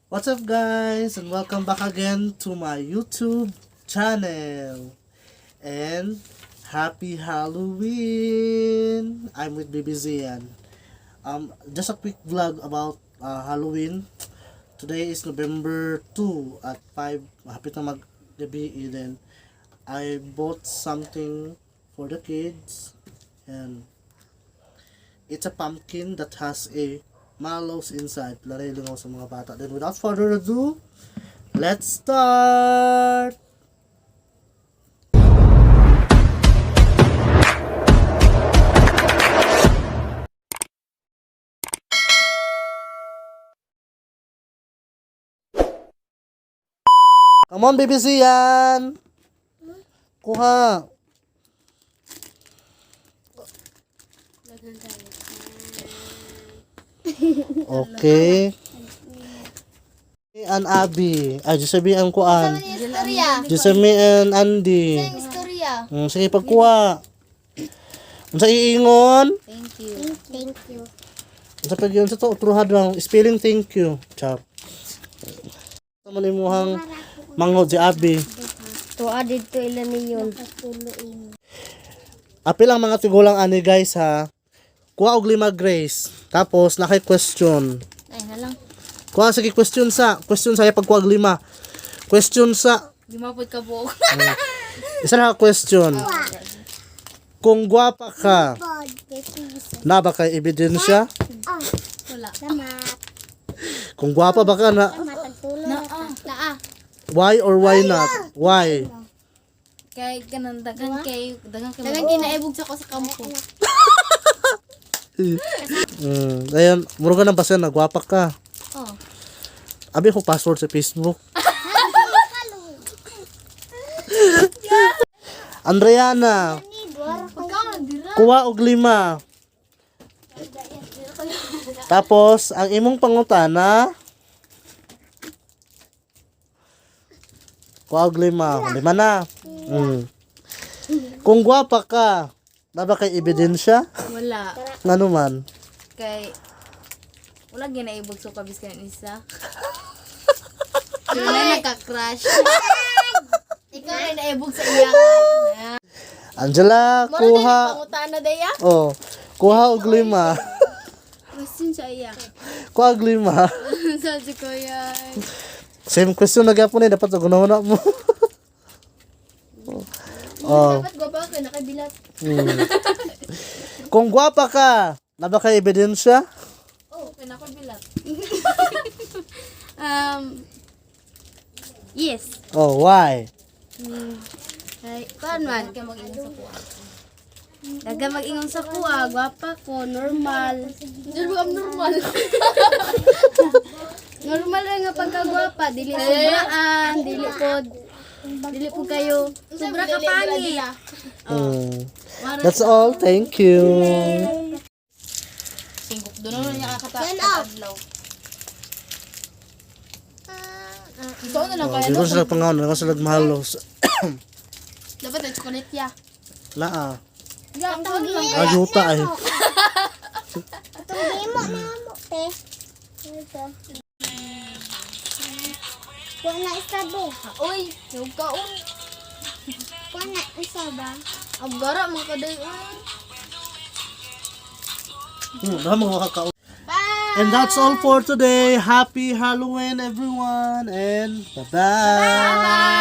What's up, guys, and welcome back again to my YouTube channel. And happy Halloween! I'm with Baby Zian. Just a quick vlog about Halloween. Today is November 2 at 5. Hapit na maggabi. Then I bought something for the kids, and it's a pumpkin that has a mallows inside. Laray lingaw sa mga bata. Then without further ado, let's start! Come on, Baby Zian! Kuha! Okay. An Abby. Ay, Giuseppe ang kuan. Istorya. Giuseppe and Andy. Istorya. Sige, pagkuha. Unsa iingon? Thank you. Thank you. Unsa pag yun sa to truhad lang spelling thank you. Char. Sa man imuhang manghod si Abby. Tuwa dito ilan yun. Apil ang mga tigulang ani, guys, ha. Kuha og lima, Grace. Tapos nakay question. Ay na lang. Kuha, sige, question sa question sa pagkuha og lima. Question sa Lima pod ka buok. Isa na ka question. Kung gwapa ka, na ba kay ebidensya? Wala. Kung gwapa ba ka na, Naa. Naa. why or why not? Why? Kay kanang daghan kay daghan kay naibog sa ko sa kampo. Ayun, muro ka ng basen na gwapa ka. Oh. Abi ko password sa Facebook. Andreana, kuha og lima. Tapos, ang imong pangutana, kuha og lima. Lima na. Kung gwapa ka, na ba kay ebidensya? Wala. Ngano man? Kay wala ginaibog sa kabis kan isa. Wala nagka-crush. Ikaw rin naibog sa iya. Angela, kuha. Pangutana daya. Oh, kuha og lima. Question sa iya. Kuha og lima. Sa si kuya. Same question na gyapon eh, dapat gunawan na mo. Oh. Dapat gwapa ka nakabilat. Kung gwapa ka, na ba kay ebidensya? Oh, pinakabilat. Yes. Oh, why? Ay, kuan man kay mag-ingon sa kuha. Daga mag-ingon sa kuha, gwapa ko, normal. Normal normal. Normal lang nga pagkagwapa, dili sobraan, dili pod. Dili po kayo. Sobra ka pangit. That's all. Thank you. Singkok doon na niya kakata. Ito na lang Oh, di ko sila pangaon, di ko sila mahalos. Dapat ay chocolate ya. Naa. Naa. Ayuta ay. Itong gimo na mo, te. Ito. Kuha na isa be. Uy, huwag ka un. Kuha na isa ba? Abgara mga kaday un. Dama mga kakao. And that's all for today. Happy Halloween, everyone, and bye-bye. Bye.